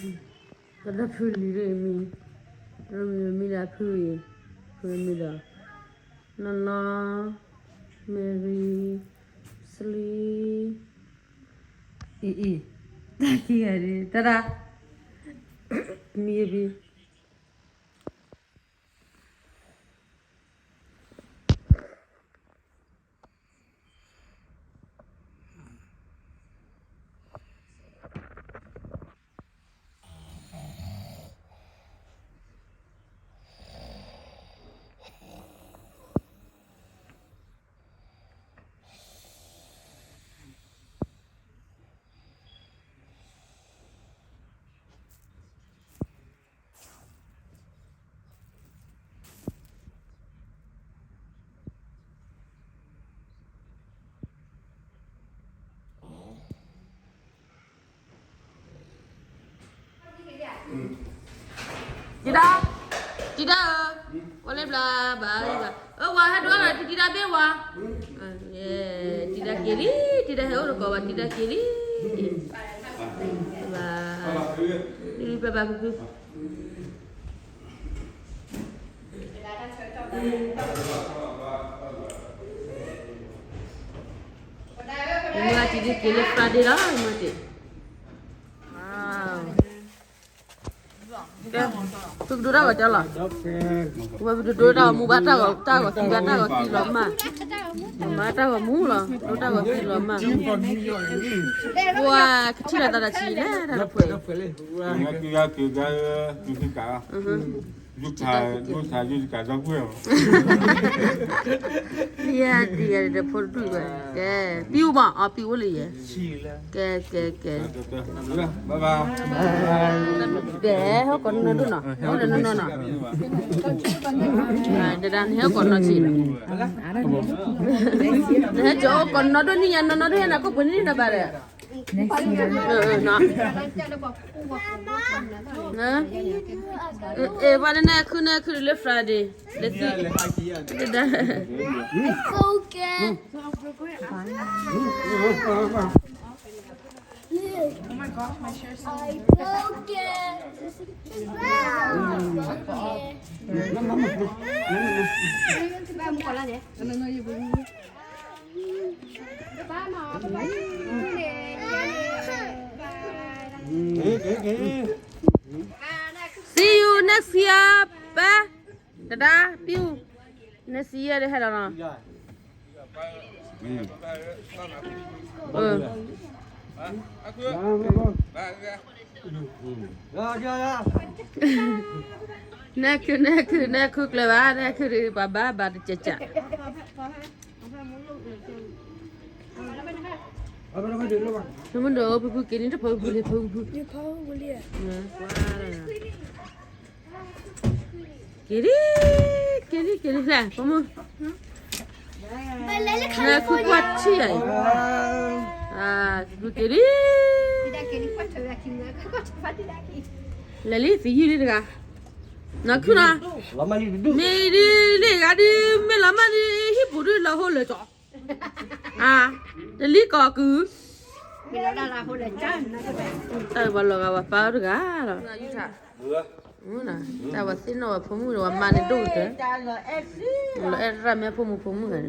တၢ်ဖုလံၤဒ်အံၤမံၤ, မံၤဒၣ်ဖုအံၤ, ဖုမံၤဒီး, နီၢ်နီၢ်, မဲရံၤ, စလံ, အံၤအံၤ, တၢ်ခံဂၤဒ်, တၢ်တၢ်, မံၤအဘံၤ တံၤဒါ, တံၤဒါဧၢ, ဝဲလၢဘျါဘၣ်, အၢ ဝၤဟဲဒိးလီၤ တံၤဒါဘ့ၣ်ဝၤ, တံၤဒါက့ၤလံ, တံၤဒါဟဲအိၣ်တကိးဘၣ် တံၤဒါက့ၤလံ, ဘၣ်, ဘၣ်ဘၣ်ဖုဖု မ့ၢ်တံၤဒုးက့ၤလၢ Friday လီၤ, မ့ၢ်တံၤ, ကဲ, သုကဒိတၢ်ဂီၤကၠီလီၤ, ဝဲပတဒိတၢ်ဂီၤမူဘၣ်, တၢ်ဂီၤ, တၢ်ဂီၤခံဘၣ်, တၢ်ဂီၤခံလီၤမၢ်, မၤတၢ်ဂီၤမူလီၤ, ဒိတၢ်ဂီၤခံလီၤမၢ်, ပှၤကထံၣ်လီၤသးတၢ်ဆံးလဲၣ်, တၢ်တဖှဲး ယဲဒ်ဂၤဒီးဖိတဒူၣ်ဘၣ်, ကဲ, ပံအိၣ်မး, အီ ပံအိၣ်လၢယဲ, ကဲ, ကဲ, ကဲ, ဒဲး ဟဲအိၣ်ကိးနီၢ်ဒိၣ်နီၤ, အိၣ်လၢနီၢ်နီၢ်နီၤ, ဒဲးဒၣ် နဟဲအိၣ်ကိးနီၢ်ဆံးလီၤ, နဟဲကၠီအိၣ်ကိးနီၢ်ဒိၣ်န့ၣ်ညါ, နီၢ်နီၢ်ဒိၣ်ဟဲနၤကိးပှ့ၤန့ၣ်နဘၣ်ဒီး အဲ ပှၤနနၢ်ခုနၢ်ခုလၢ Friday လၢသု, တဒၣ်, See you next year, ပၢ်, တဒါ, ပံ, next year ဒီးဟဲလီၤနီၤ, နခု, နခု, နခုကျၢၤဘၣ်, နခုဒီး ပှၤဘၣ်ဘၣ်တကးကး မ့ၢ်ဒီး ဖုဖုက့ၤန့ၣ် တဖီဖုလံ ဖုဖု, က့ၤလံ, က့ၤလံ, က့ၤလံ, က့ၤလံ, လဲၤ, ဖိမုၣ်, လဲၤခုကွၢ်ထံၣ်အံၤ, ဖုဖုက့ၤလံ, လဲၤလံ သံယုၢ်လံတဂၤ, နခုနီၤ, မ့ၢ်ဒ်န့ၣ်ဂၤဒ် မ့ၢ်လီၤမၢ်ဒ် ဟံၣ်ပူၤဒ်လီၤဟိလၢာ်ကၠီ အါ, တလံကီၢ်ကုၢ်, တၢ်ပှၤလီၤဂာ်ပှၤပၢ်တဂၤလီၤ, တၢ်ပှၤသ့ၣ်နီၣ်ပှၤဖိမုၣ်ဒီး ပှၤမါန့ၣ်ဒိၣ်ကတၢၢ်, လီၤအဲၣ်တၢ်မ့ၢ်ဖိမုၣ်ဖိမုၣ်ဂၤန့ၣ်,